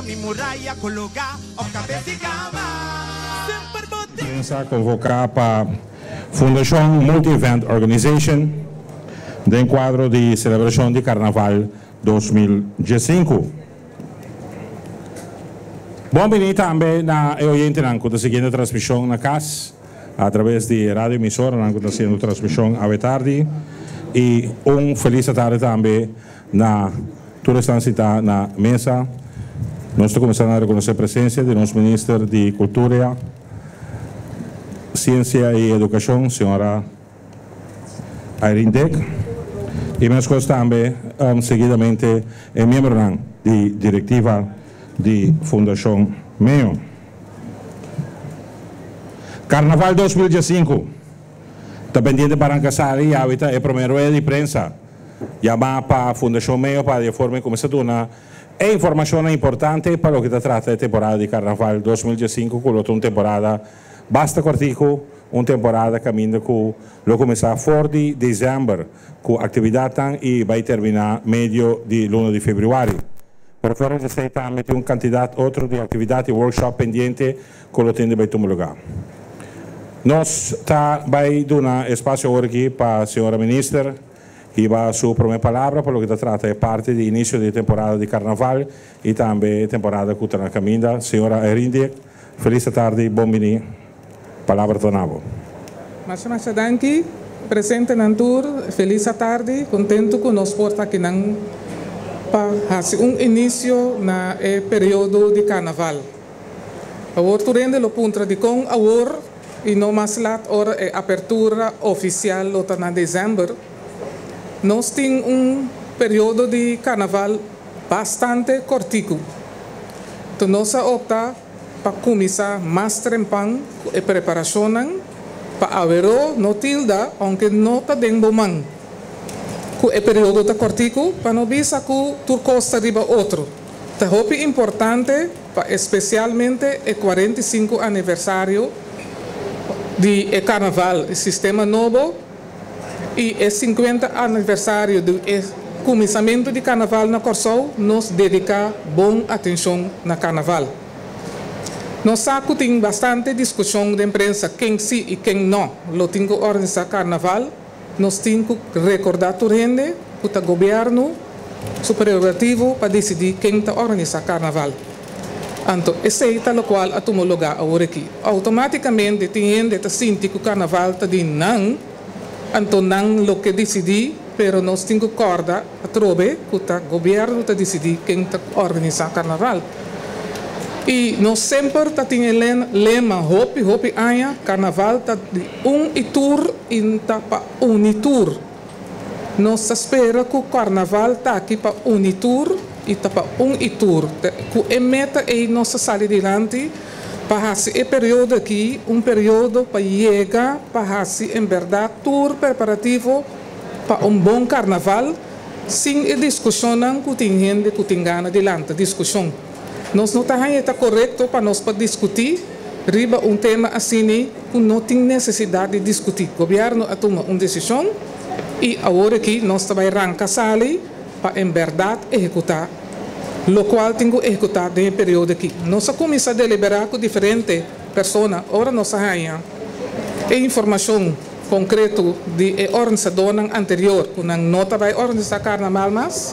Mi muraya kologá òf kabes di kama. Semper bo tin. Prensa konvoká pa Fundashon Multi Event Organization den kuadro di selebrashon di Karnaval 2015. Bon bini tambe na e oyentenan ku ta siguiendo e transmishon na kas atraves di radio emisoranan ku ta hasiendo transmishon awe tardi i un felis atardi tambe na tur esnan sintá na mesa. Nos ta kuminsá na rekonosé presensia di nos Minister di Kultura, Siensia i Edukashon, señora Irene Dick, i meskos tambe seguidamente e miembronan di direktiva di Fundashon Meo. Karnaval 2015 ta pendiente pa ranka sali i awe ta e promé rueda di prensa yamá pa Fundashon Meo pa di e forma e kuminsá duna e informashonnan importante pa loke ta trata e temporada di Karnaval 2015 ku lo ta un temporada basta kòrtiku, un temporada kaminda ku lo kuminsá for di desèmber ku aktividatnan i bai terminá medio di luna di febrüari. Pero fuera di esei tambe tin un kantidat otro di aktividat i workshop pendiente ku lo tin di bai tuma lugá. Nos ta bai duna espasio awor aki pa señora Minister hiba su promé palabra pa loke ta trata e parti di inisio di e temporada di Karnaval i tambe e temporada ku ta na kaminda. Señora Erindiek, felis atardi, bon bini. Palabra ta na bo. Masha masha danki presentenan tur, felis atardi, kontentu ku nos por ta akinan pa hasi un inisio na e periodo di Karnaval. Awor tur hende lo puntra dikon awor i no mas lat ora e apertura ofisial lo ta na desèmber. Nos tin un periodo di Karnaval bastante kòrtiku. Enton nos a opta pa kuminsá mas trempan ku e preparashonnan pa aweró no tilda ounke no ta den bo man ku e periodo ta kòrtiku pa no bisa ku tur kos ta riba otro. Ta hopi importante pa espesialmente e 45 aniversario di e karnaval, e sistema nobo, i e 50 aniversario di e kuminsamentu di karnaval na Kòrsou nos dediká bon atenshon na karnaval. Nos sa ku tin bastante diskushon den prensa ken si i ken nò lo tin ku organisá karnaval. Nos tin ku rekordá tur hende ku ta gobièrnu su prerogativo pa disidí ken ta organisá karnaval. Anto esei ta lokual a tuma lugá awor aki. Outomátikamente tin hende ta sinti ku karnaval ta di nan, anto nan lo ke disidí, pero nos tin ku kòrda atrobe ku ta gobièrnu ta disidí ken ta organisá karnaval. I nos semper ta tin e lema hopi hopi aña, Karnaval ta di un i tur i ta pa uni tur. Nos ta spera ku karnaval ta aki pa uni tur i ta pa un i tur. Ku e meta ei nos ta sali dilanti pa hasi e periodo aki un periodo pa yega pa hasi en bèrdat tur preparativo pa un bon karnaval sin e diskushonnan ku tin hende ku tin gana di lanta diskushon. Nos no ta haña ta korekto pa nos pa diskutí riba un tema asini ku no tin nesesidat di diskutí. Gobièrnu a tuma un desishon i awor aki nos ta bai ranka sali pa en bèrdat ehekutá lokual tin ku ehekutá den e periodo aki. Nos a kuminsá deliberá ku diferente persona ora nos a haña e informashon konkreto di e organisadónan anterior ku nan no ta bai organisá karnaval mas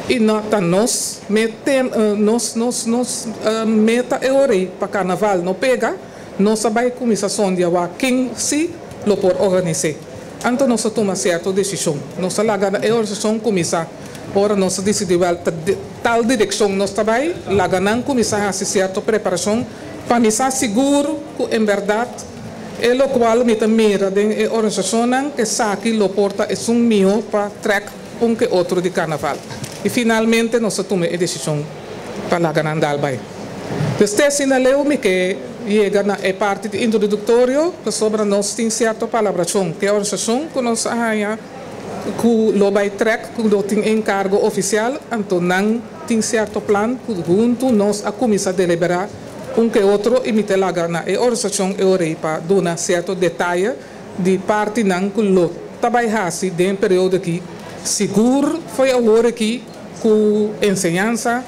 i no ta nos nos nos nos meta e ora ei pa karnaval no pega, nos a bai kuminsá sondia wak ken si lo por organis'é. Anto nos a tuma sierto desishon. Nos a laga e organisashon kuminsá. Ora nos a disidí wèl ta tal direkshon nos ta bai, laga nan kuminsá hasi sierto preparashon pa mi sa sigur ku en bèrdat e lokual mi ta mira den e organisashonnan esaki lo por ta esun mihó pa trèk un ke otro di karnaval. I finalmente nos a tuma e desishon pa laga nan dal bai. Dus te asina leu mi ke yega na e parti di introduktorio pasobra nos tin sierto palabrashon ku e organisashon ku nos a haña ku lo bai trèk ku lo tin enkargo ofisial anto nan tin sierto plan ku huntu nos a kuminsá deliberá un ke otro i mi ta laga na e organisashon e ora ei pa duna sierto detaye di partinan ku lo ta bai hasi den e periodo aki sigur fo'i awor aki ku enseñansa.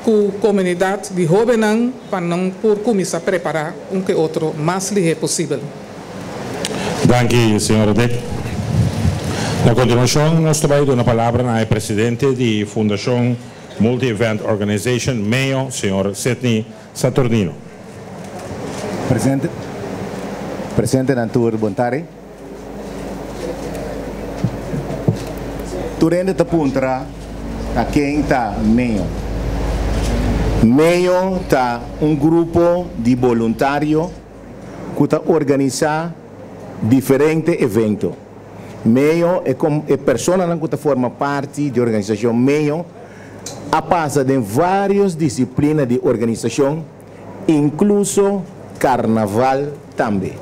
ku komunidat di hóbennan pa nan por kuminsá prepará un ke otro mas lihé posibel. Danki, señora Dick. Na kontinuashon nos ta bai duna palabra na e presidente di Fundashon Multi Event Organization, MEO, señor Sidney Saturnino. Presidente, Presidentenan tur bon tardi. Tur hende ta puntra ta ken ta Meo. Meo ta un grupo di boluntario ku ta organisá diferente evento. Meo, e e personanan ku ta forma parti di organisashon Meo a pasa den vários disiplina di organisashon, inkluso karnaval tambe.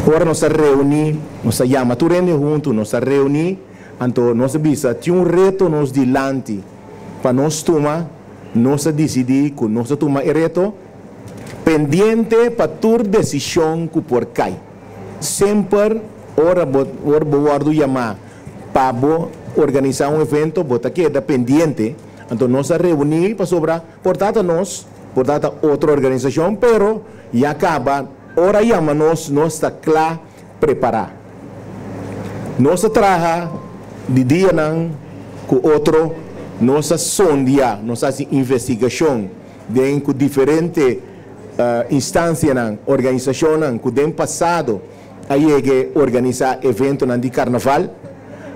Ora nos a reuní, nos a yama tur hende huntu, nos a reuní, anto nos a bisa tin un reto nos dilanti pa nos tuma, nos a disidí ku nos ta tuma e reto, pendiente pa tur desishon ku por kai. Semper ora bo ora bo wòrdu yamá pa bo organisá un evento, bo ta keda pendiente, anto nos a reuní pasobra Por ta ta nos, por ta ta otro organisashon, pero ya kaba ora yama nos, nos ta kla prepará. Nos ta traha di dianan ku otro, nos ta sondia, nos ta hasi investigashon den ku diferente instansianan, organisashonnan ku den pasado a yega organisá eventonan di karnaval.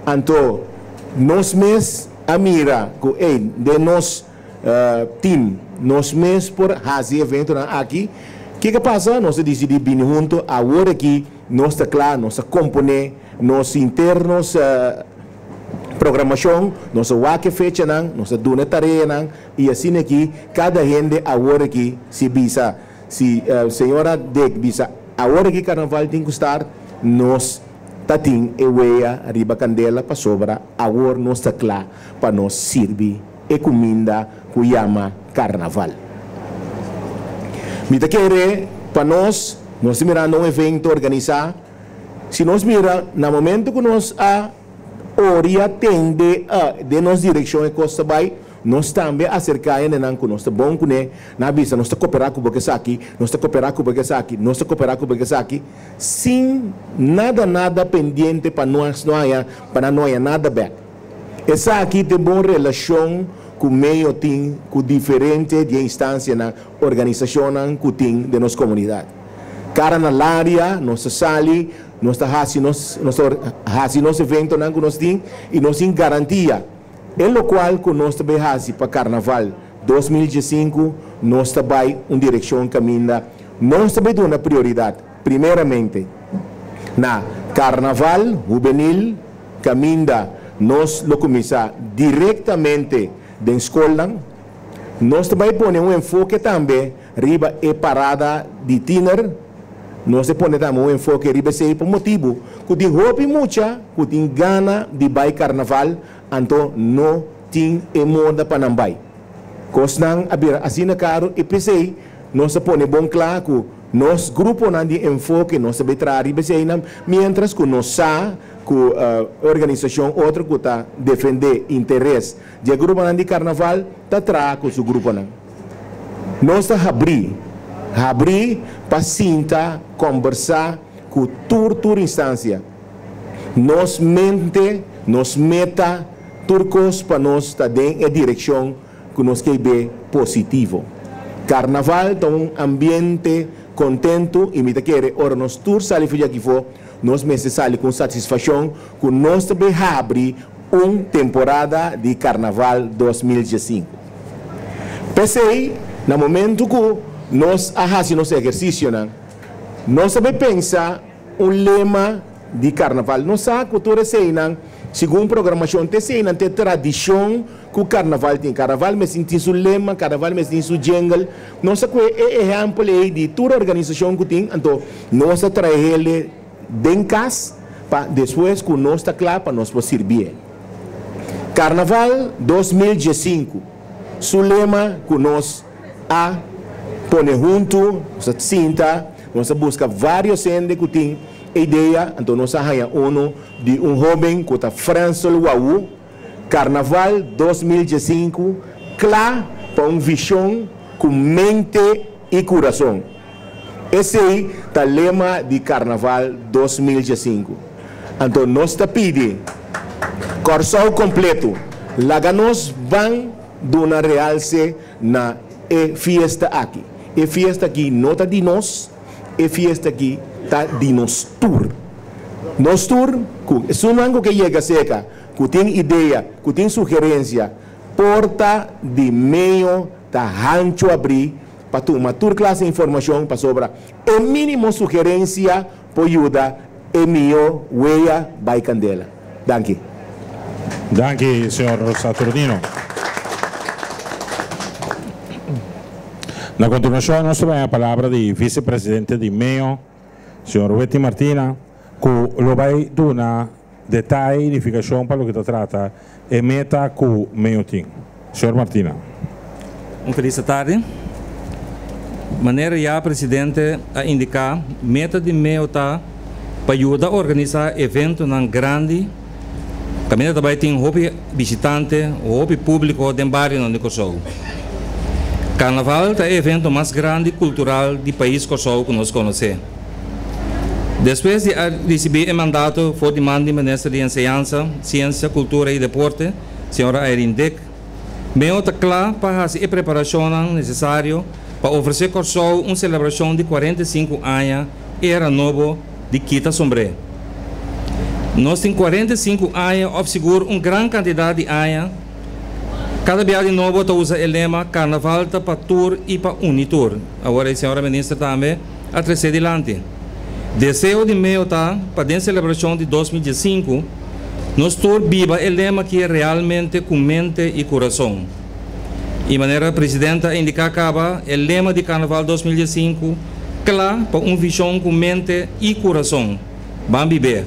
Anto nos mes a mira ku ey den nos Team, nos mes por haci e eventonan aki. Kico a pasa? Nos a dicidi bini hunto. Awor aki nos ta cla, nos a compone nos henter nos programacion, nos a wak e fechanan, nos a duna e tareanan y asina aki cada hende awor aki si bisa, si señora Dick bisa awor aki carnaval tin cu start, nos ta tin e wea riba candela pasobra awor nos ta cla pa nos sirbi e kuminda ku yama karnaval. Mi ta kere pa nos, nos ta mirando un evento organisá, si nos mira na momento ku nos a oria tende den nos direkshon e kos ta bai, nos tambe a aserká hendenan ku nos ta bon kuné, nan a bisa nos ta koperá ku bo ke esaki, nos ta koperá ku bo ke esaki, nos ta koperá ku bo ke esaki, sin nada nada pendiente pa nos no haña, pa nan no haña nada bèk. Esaki ta e bon relashon ku Meo tin ku diferente di e instansianan, organisashonnan ku tin den nos komunidat. Kara na laria nos ta sali, nos ta hasi nos nos ta hasi nos eventonan ku nos tin i nos tin garantia e lokual ku nos ta bai hasi pa Karnaval 2015 nos ta bai un direkshon kaminda nos ta bai duna prioridat primeramente na Karnaval Hubenil, Kaminda nos lo kuminsá direktamente den skolnan. Nos ta bai pone un enfoke tambe riba e parada di tiner. Nos ta pone tambe un enfoke riba esei pa motibu ku tin hopi mucha ku tin gana di bai karnaval anto no tin e moda pa nan bai. Kosnan a bira asina karu i p'esei nos ta pone bon kla ku nos gruponan di enfoke nos ta bai traha riba eseinan miéntras ku nos sa ku organisashon otro ku ta defendé interes di e gruponan di karnaval ta traha ku su gruponan. Nos ta habrí, habrí pa sinta kòmbersá ku tur tur instansia. Nos mente, nos meta, tur kos pa nos ta den e direkshon ku nos ke be positivo. Karnaval ta un ambiente kontentu i mi ta kere ora nos tur sali for di aki for, nos mester sali ku un satisfashon ku nos ta bay habri un temporada di Karnaval 2015. P'esei, na momentu ku nos a hasi nos ehersisionan, nos ta bay pensa un lema di Karnaval. Nos sa ku tur eseinan, segun programashon, ta eseinan ta e tradishon ku Karnaval tin. Karnaval mester tin su lema, Karnaval mester tin su jingle. Nos a kue e ehèmpel ei di tur organisashon ku tin, anto nos ta trae hende den kas pa despues ku nos ta kla pa nos por sirbié. Karnaval 2015 su lema ku nos a pone huntu, nos a sinta, nos a buska vários hende ku tin e idea, anto nos a haña unu di un hóben ku ta Frensel Wawu, Karnaval 2015 kla pa. pa un vishon ku mente i kurason. Esei ta lema di Karnaval 2015. Anto nos ta pidi Kòrsou kompleto, laga nos ban duna realse na e fiesta aki. E fiesta aki no ta di nos, e fiesta aki ta di nos tur. Nos tur, ku esunnan ku ke yega seka, ku tin idea, ku tin sugerensia, porta di Meo ta hanchu abrí pa tuma tur klase informashon pasobra e mínimo sugerensia por yuda e mihó wea bai kandela. Danki. Danki, señor Saturnino. Na kontinuashon nos ta bai a palabra di visepresidente di Meo, señor Wetty Martina, ku lo bai duna detaye i nifikashon pa loke ta trata e meta ku Meo tin. Señor Martina. Un felis atardi. Manera ya presidente a indiká, meta di Meo ta pa yuda organisá eventonan grandi kaminda ta bai tin hopi bishitante, hopi públiko den barionan di Kòrsou. Karnaval ta e evento mas grandi kultural di pais Kòrsou ku nos konosé. Despues di a risibí e mandato for di man di Minister di Enseñansa, Siensia, Kultura i Deporte, Señora Irene Dick, Meo ta kla pa hasi e preparashonnan nesesario pa ofresé Kòrsou un selebrashon di 45 aña era nobo di kita sombré. Nos tin 45 aña òf sigur un gran kantidat di aña kada bia di nobo ta usa e lema Karnaval ta pa tur i pa uni tur. Awor e señora Minister tambe a tresé dilanti. Deseo di Meo ta pa den selebrashon di 2015 nos tur biba e lema aki realmente ku mente i kurason. I manera presidente a indiká kaba, e lema di Karnaval 2015 kla pa un vishon ku mente i kurason. Ban bib'é.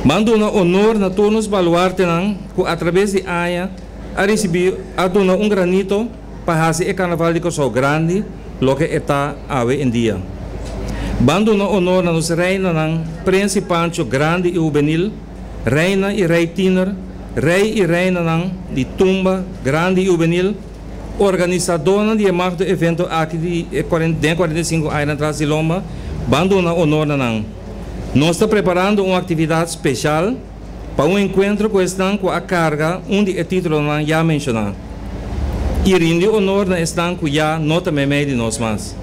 Ban duna onor na tur nos baluartenan ku atraves di aña a risibí a duna un granito pa hasi e Karnaval di Kòrsou grandi loke e ta awe en dia. Ban duna onor na nos reinanan Prens i Pancho grandi i hubenil, reina i rei tiner, rei i reinanan di tumba grandi i hubenil, organisadónan di e magno evento aki di e den e 45 añanan tras di lomba, ban duna onor na nan. Nos ta preparando un aktividat speshal pa un enkuentro ku esnan ku a karga un di e títulonan ya menshoná i rindi onor na esnan ku ya no ta meimei di nos mas.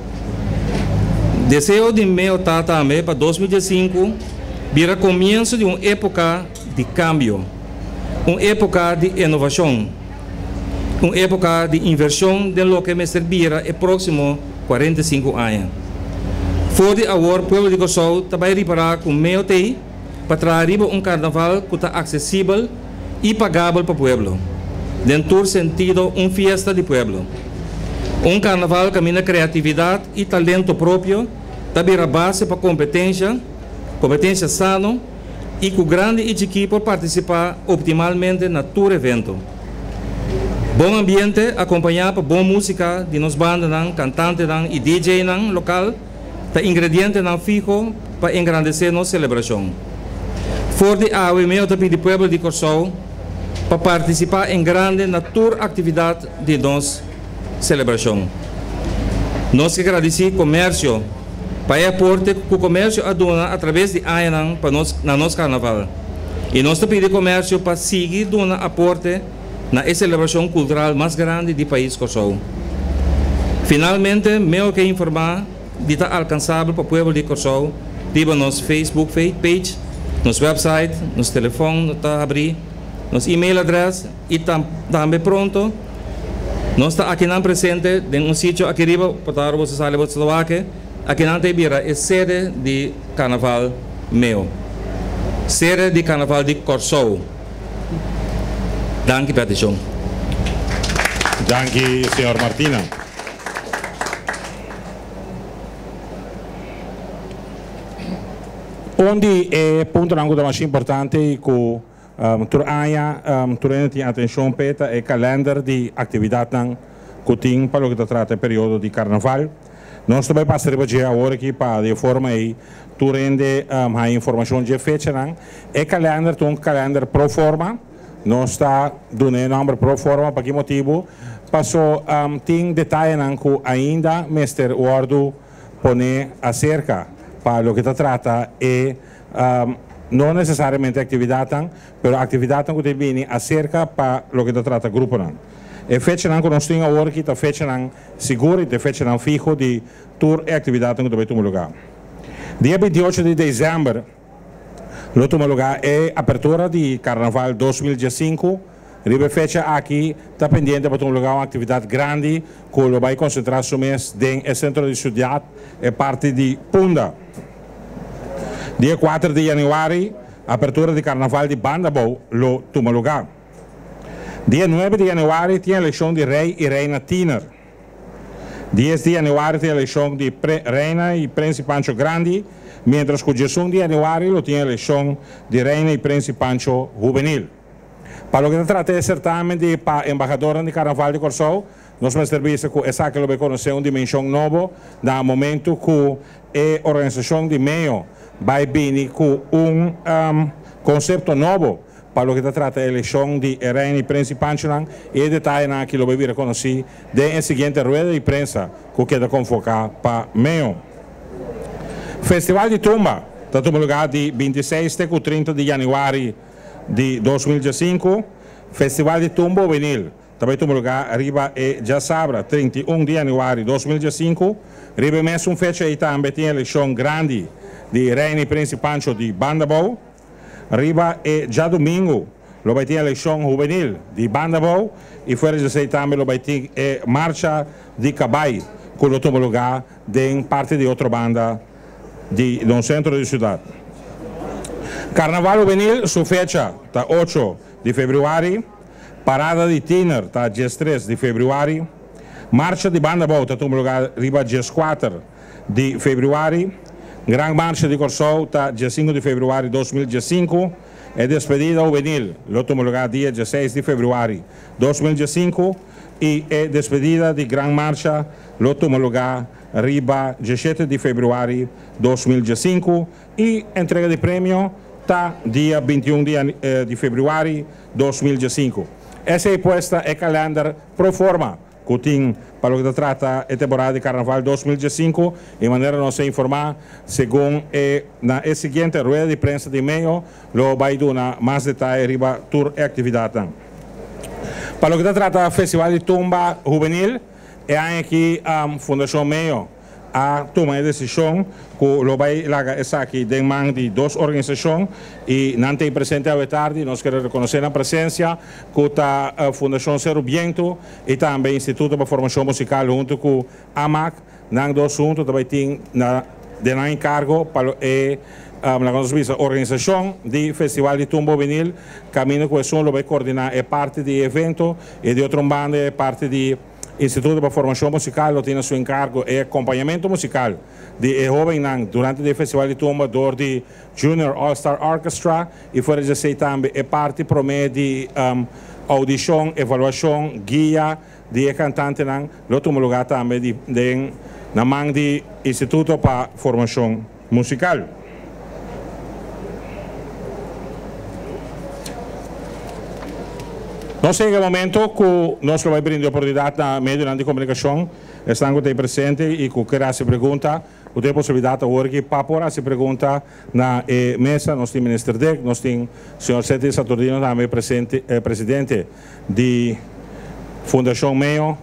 Deseo di Meo ta tambe pa 2015 bira komienso di un époka di kambio, un époka di inovashon, un époka di invershon den loke mester bira e próksimo 45 aña. For di awor pueblo di Kòrsou ta bai ripará ku Meo t'ei pa traha riba un karnaval ku ta aksesibel i pagabel pa pueblo, den tur sentido un fiesta di pueblo. Un karnaval kaminda kreatividat i talento propio ta bira base pa kompetensha, kompetensha sano i ku grandi i chikí por partisipá optimalmente na tur evento. Bon ambiente akompañá pa bon músika di nos bandanan, kantantenan i DJ-nan lokal ta ingredientenan fiho pa engrandesé nos selebrashon. For di awe Meo ta pidi pueblo di Kòrsou pa partisipá en grande na tur aktividat di nos selebrashon. Nos ke gradisí komersio pa e aporte ku komersio a duna atraves di añanan pa nos na nos karnaval. I nos ta pidi komersio pa sigui duna aporte na e selebrashon kultural mas grandi di pais Kòrsou. Finalmente Meo ke informá di ta alkansabel pa pueblo di Kòrsou riba nos Facebook page, nos website, nos telefòn ta habrí, nos email adrès i tambe pronto nos ta akinan presente den un sitio aki riba por ta ora boso sali boso ta wak akinan ta e bira e sede di Karnaval Meo, sede di Karnaval di Kòrsou. Danki pa e atenshon. Danki señor Martina. Un di e puntonan ku ta masha importante i ku tur aña tur hende tin atenshon p'e ta e kalender di aktividatnan ku tin pa loke ta trata e periodo di karnaval. Nos ta bai pasa riba dje awor aki pa di e forma ei tur hende haña informashon dje fechanan. E kalender ta un kalender pro forma. Nos ta duna e nòmber pro forma pa ki motibu? Paso tin detayenan ku ainda mester wòrdu pone aserka pa loke ta trata e no nesesariamente aktividatnan, pero aktividatnan ku ta bini aserka pa loke ta trata gruponan. E fechanan ku nos tin awor aki ta fechanan sigur i ta e fechanan fiho di tur e aktividatnan ku ta bai tuma lugá. Dia 28 di desèmber lo tuma lugá e apertura di Karnaval 2015. Riba e fecha aki ta pendiente pa tuma lugá un aktividat grandi ku lo bai konsentrá su mes den e sentro di siudat, e parti di Punda. Dia 4 di yanüari apertura di Karnaval di Bandabou lo tuma lugá. Dia 9 di yanüari tin elekshon di rei i reina tiner. 10 di yanüari tin elekshon di reina i prinsi Pancho Grandi, miéntras ku 11 di yanüari lo tin elekshon di reina i prinsi Pancho Hubenil. Pa loke ta trata e sertamen di pa embahadornan di Karnaval di Kòrsou, nos mester bisa ku esaki lo bai konosé un dimenshon nobo na momentu ku e organisashon di meo bai bini ku un konsepto nobo pa loke ta trata e elekshon di e reina i prens i panchonan, i e detayenan aki lo bai bira konosí den e siguiente rueda di prensa ku keda konvoká pa meo. Festival di Tumba ta tuma lugá di 26 te ku 30 di yanüari di 2015. Festival di Tumba Hubenil ta bai tuma lugá riba e djasabra 31 di yanüari 2015. Riba e mesun fecha ei tambe tin elekshon grandi di Reina i Prens i Pancho di Bandabou. Riba e djadumingu lo bai tin elekshon hubenil di Bandabou i fuera di esei tambe lo bai tin e marcha di kabai ku lo tuma lugá den parti di otro banda di nos sentro di siudat. Karnaval hubenil su fecha ta 8 di febrüari, parada di tiner ta 13 di febrüari, marcha di Bandabou ta tuma lugá riba 14 di febrüari, Gran Marcha di Kòrsou ta 15 di febrüari 2015, e despedida hubenil lo tuma lugá dia 16 di febrüari 2015 i e despedida di Gran Marcha lo tuma lugá riba 17 di febrüari 2015 i entrega di premio ta dia 21 di febrüari 2015. Esei pues ta e kalènder pro forma ku tin pa loke ta trata e temporada di Karnaval 2015 i manera nos a informá segun e na e siguiente rueda di prensa di meo lo bai duna mas detaye riba tur e aktividatnan. Pa loke ta trata Festival di Tumba Hubenil, e aña aki Fundashon Meo a tuma e desishon ku lo bai laga esaki den man di dos organisashon i nan ta ei presente awe tardi. Nos kere rekonosé nan presensia ku ta Fundashon Seru Bientu i tambe Instituto pa Formashon Musikal huntu ku AMAC. Nan dos huntu ta bai tin na den nan enkargo pa lo e laga nos bisa organisashon di Festival di Tumba Hubenil kaminda ku esun lo bai koordiná e parti di e evento i di otro un banda e parti di Instituto pa Formashon Musikal lo tin na su enkargo e akompañamentu musikal di e hóbennan durante di e Festival di Tumba dor di Junior All Star Orchestra i fuera di esei tambe e parti promé di oudishon, evaluashon, guia di e kantantenan lo tuma lugá tambe di den na man di Instituto pa Formashon Musikal. Nos yega e momento ku nos lo bai brinda e oportunidat na medionan di komunikashon, esnan ku ta ei presente i ku ker hasi pregunta, ku tin e posibilidat awor aki pa por hasi pregunta na e mesa. Nos tin Minister Dick, nos tin señor Cetty Saturnino tambe presente, presidente di Fundashon Meo,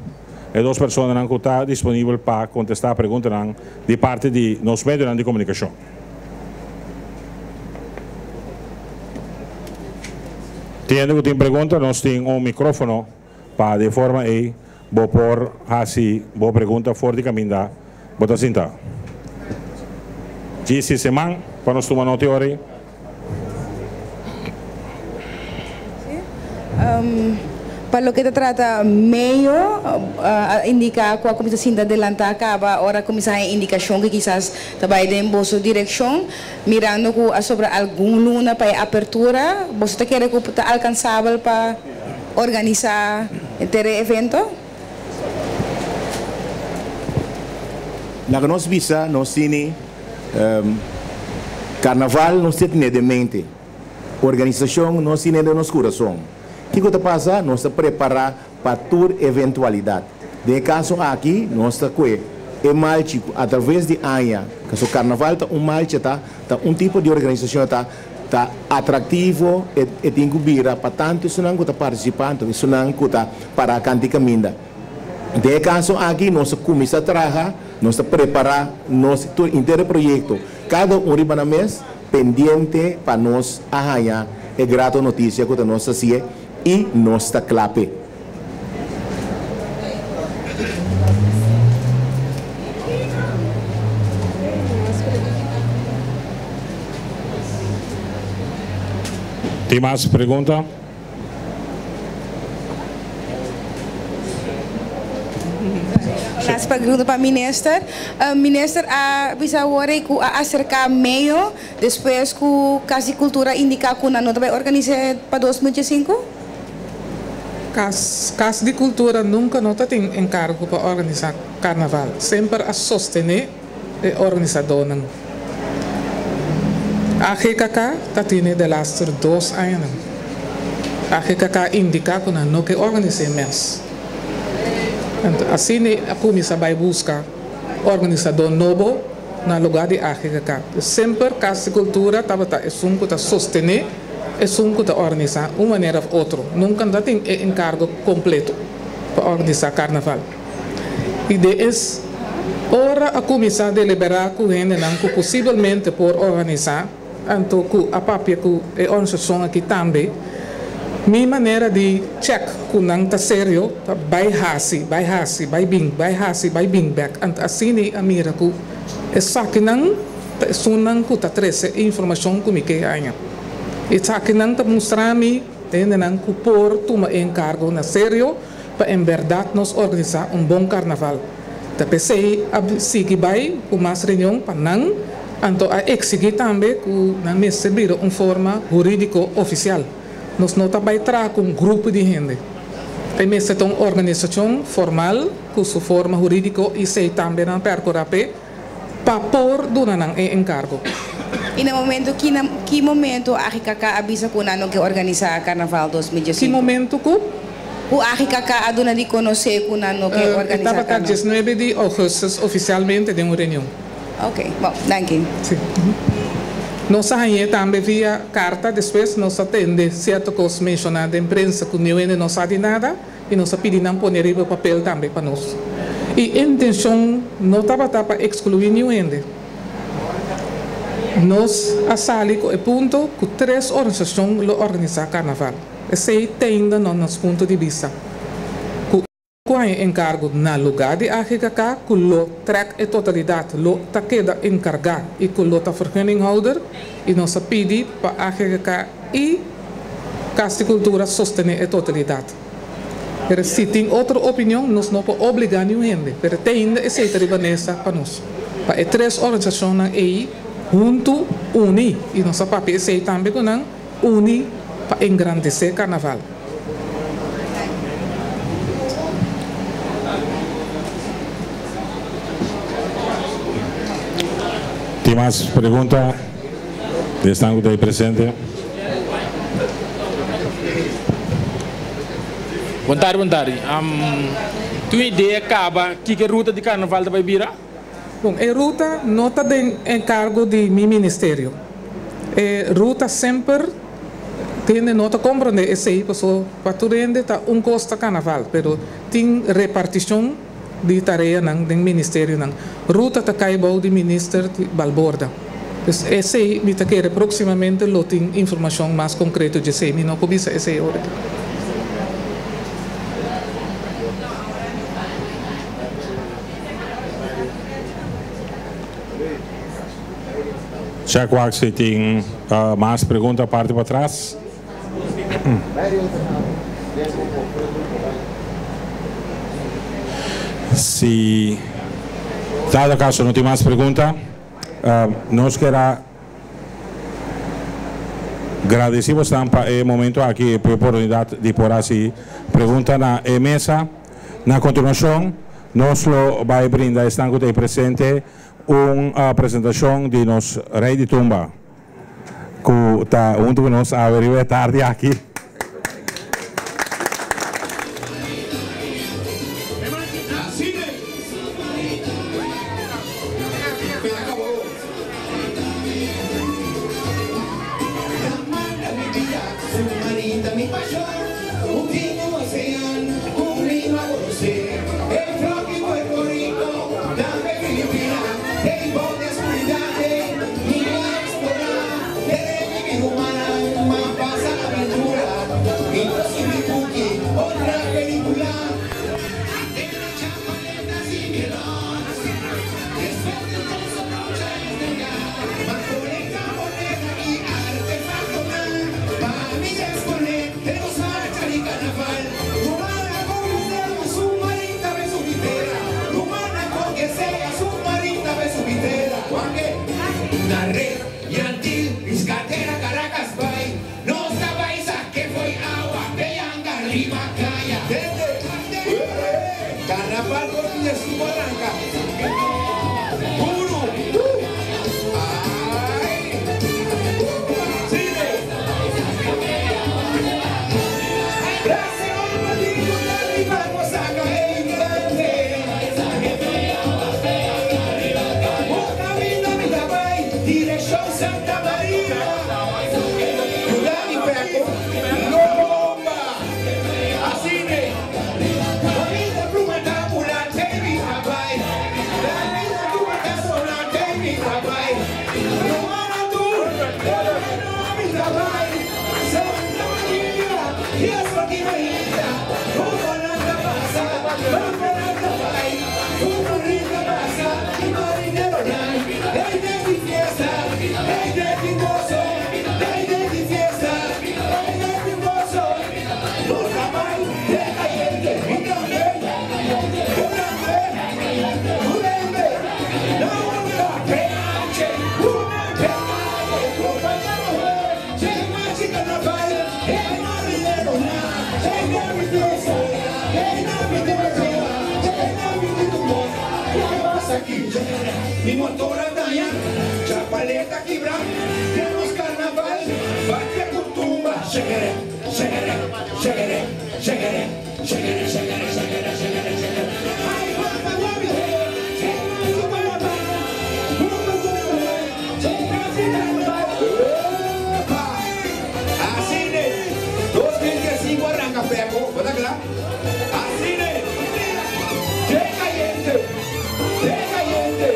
e dos personanan ku ta disponibel pa kontestá preguntanan di parti di nos medionan di komunikashon. Tin hende ku tin pregunta, nos tin un mikrófono pa di e forma ei bo por hasi bo pregunta for di kaminda bo ta sinta. GC Seman, pa nos tuma nota e ora ei. Pa loke ta trata meyo a indica cu a cuminsa sinta adelanta caba ora a cuminsa haña indicacion cu kisas ta bay den boso direccion. Mirando cu a sobra algun luna pa e apertura, boso ta kere cu ta alcansabel pa organisa henter e evento? Laga nos bisa nos tini Carnaval nos tin tene den mente, organisacion nos tine den nos curason. Kiko ta pasa? Nos ta prepará pa tur eventualidat. Den e kaso aki nos ta kue e malchi ku atraves di aña, pasobra karnaval ta un malchi ta ta un tipo di organisashon ta ta atraktivo e e tin ku bira pa tantu esunnan ku ta partisipá anto esunnan ku ta pará kanti kaminda. Den e kaso aki nos a kuminsá traha, nos ta prepará nos tur henter e proyekto, kada un riba nan mes, pendiente pa nos a haña e grato notisia ku ta nos hasié i nos ta kla p'e. Tin mas pregunta? Las pregunta pa minister. Minister a bisa awor ei ku a aserká medio despues ku Kas di Kultura indiká ku nan no ta bai organis'é pa 2015? Kas Kas di Kultura nunka no ta tin enkargo pa organisá karnaval. Semper a sostené e organisadónan. AGKK ta tene delaster dos añanan. AGKK a indiká ku nan no ke organis'é mes. Anto asina a kuminsá bai buska organisadó nobo na lugá di AGKK. Semper Kas di Kultura tabata esun ku ta sostené esun ku ta organisá un manera òf otro. Nunka no ta tin e enkargo kompleto pa organisá karnaval. I den es ora a kuminsá deliberá ku hendenan ku posibelmente por organisá, anto ku a papia ku e organisashon aki tambe. Mi manera di chèk ku nan ta serio ta bai hasi, bai hasi, bai bin, bai hasi, bai bin bèk. Anto asina a mira ku esakinan ta esunnan ku ta trese e informashon ku mi ke haña. Esakinan ta mustra mi hendenan ku por tuma e enkargo na serio pa en bèrdat nos organisá un bon karnaval. Ta p'esei a sigui bai ku mas reunion pa nan, anto a eksigí tambe ku nan mester bira un forma hurídiko ofisial. Nos no ta bai traha ku un grupo di hende. E mester ta un organisashon formal ku su forma hurídiko i esei tambe nan pèrkurá p'e pa por duna nan e enkargo. I na momento ki na ki momento AGKK a bisa ku nan no ke organisá Karnaval dos mil Ki diesinku? momento ku? Ku AGKK a duna di konosé ku nan no ke E organisá tabata Karnaval? diesnuebe di ougùstus ofisialmente den un reunion. Ok, bon, danki. Sí. Nos a hañ'é tambe via karta, despues nos a tende sierto kos menshoná den prensa ku niun hende no sa di nada i nos a pidi nan pone riba papel tambe pa nos. I intenshon no tabata pa ekskluí niun hende. Nos a sali ku e punto ku tres organisashon lo organisá karnaval. Esei te ainda no nos punto di bista. Ku. Ku haña enkargo na lugá di AGKK ku lo trèk e totalidat lo ta keda enkargá i ku lo ta vergunninghouder i nos a pidi pa AGKK i Kas di Kultura sostené e totalidat. Pero si tin otro opinion nos no por obligá niun hende pero te ainda esei ta riba mesa pa nos pa e tres organisashonnan ei huntu uni i nos a papia esei tambe ku nan uni pa engrandesé karnaval. Tin mas pregunta di esnan ku ta ei presente? Bon tardi, bon tardi. Tin un idea kaba kiko e ruta di karnaval ta bai bira? Bon, e ruta no ta den enkargo di mi ministerio. E ruta semper Hende no ta comprende esey paso pa tur hende ta un cos ta carnaval pero tin reparticion di tareanan den ministerionan. Ruta ta cay bou di minister di Balborda. Dus esey mi ta kere proximamente lo tin informacion mas concreto djesey. Mi no por bisa esey ahorita. Check wak si tin mas pregunta parti patras. Si dado caso no tin mas pregunta, nos kier a gradeci bosnan pa e momento aki y pa e oportunidad di por haci pregunta na e mesa. Na continuacion nos lo bay brinda esnan cu ta ey presente Un presentashon di nos Rei di Tumba ku ta huntu ku nos awe riba e tardi aki. Mi motor a daña, chapaleta kibra, tenemos carnaval, bate con tumba. Shake it, shake it, shake it, shake it, shake it, shake it, shake it, shake it, shake it. Ay, guapa, guapa, Así de 2005 arranca feo, ¿verdad claro? Así de, qué caliente, qué caliente,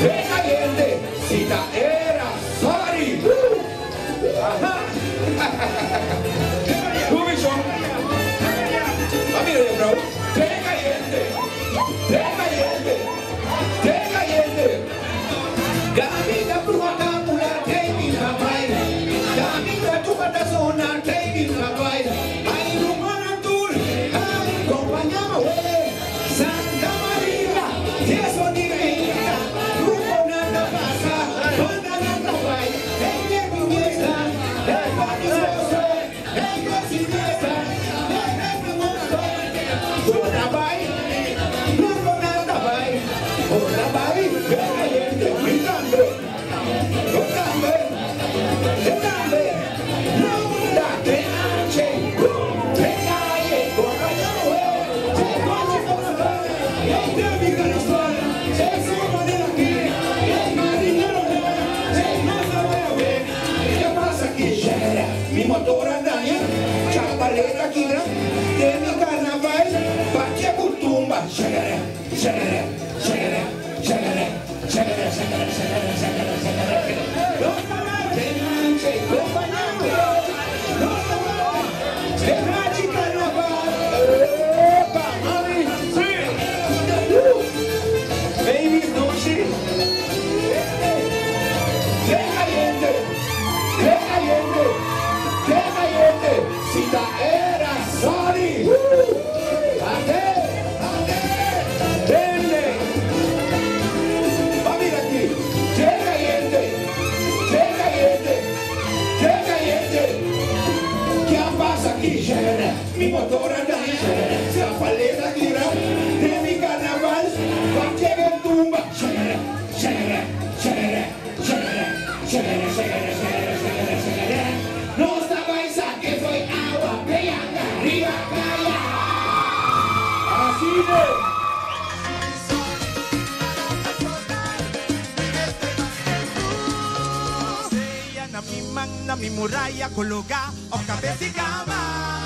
qué caliente, cita era sorry. Ajá. Mira, qué caliente, qué caliente, qué caliente. Gamita bruja mula teimi hapai. Gamita chupata zona teimi hapai. Ay rumana tur, ay compañama we. Santa María, Jesús ni reina. Grupo nada pasa, banda nada pai. El que fiesta, el patio el que fiesta, el mundo. Una pai, grupo nada pai. Una pai, que caliente, gritando. Mi motor andaña, chapaleta quibra, de mi carnaval, bache con tumba. Shagara, shagara, shagara, shagara, shagara, shagara, shagara, shagara, shagara. Los tamales, compañero, los tamales, de Hachi Carnaval. ¡Epa, mami! ¡Sí! Baby, no, sí. ¡Qué caliente! ¡Qué caliente! ¡Qué caliente! ¡Cita era sorry! ¡Ate! ¡Ate! ¡Dende! ¡Va, mira aquí! ¡Qué caliente! ¡Qué caliente! ¡Qué caliente! ¿Qué pasa aquí? Mi motor anda, chapaleta quiebra, de mi carnaval, va a llegar tumba. Shagara, shagara, shagara, shagara, shagara, shagara, shagara, shagara, shagara. No está paisa que soy agua, bella, arriba, calla. Así de. Na mi man, na mi muralla, coloca o cabeza y cama.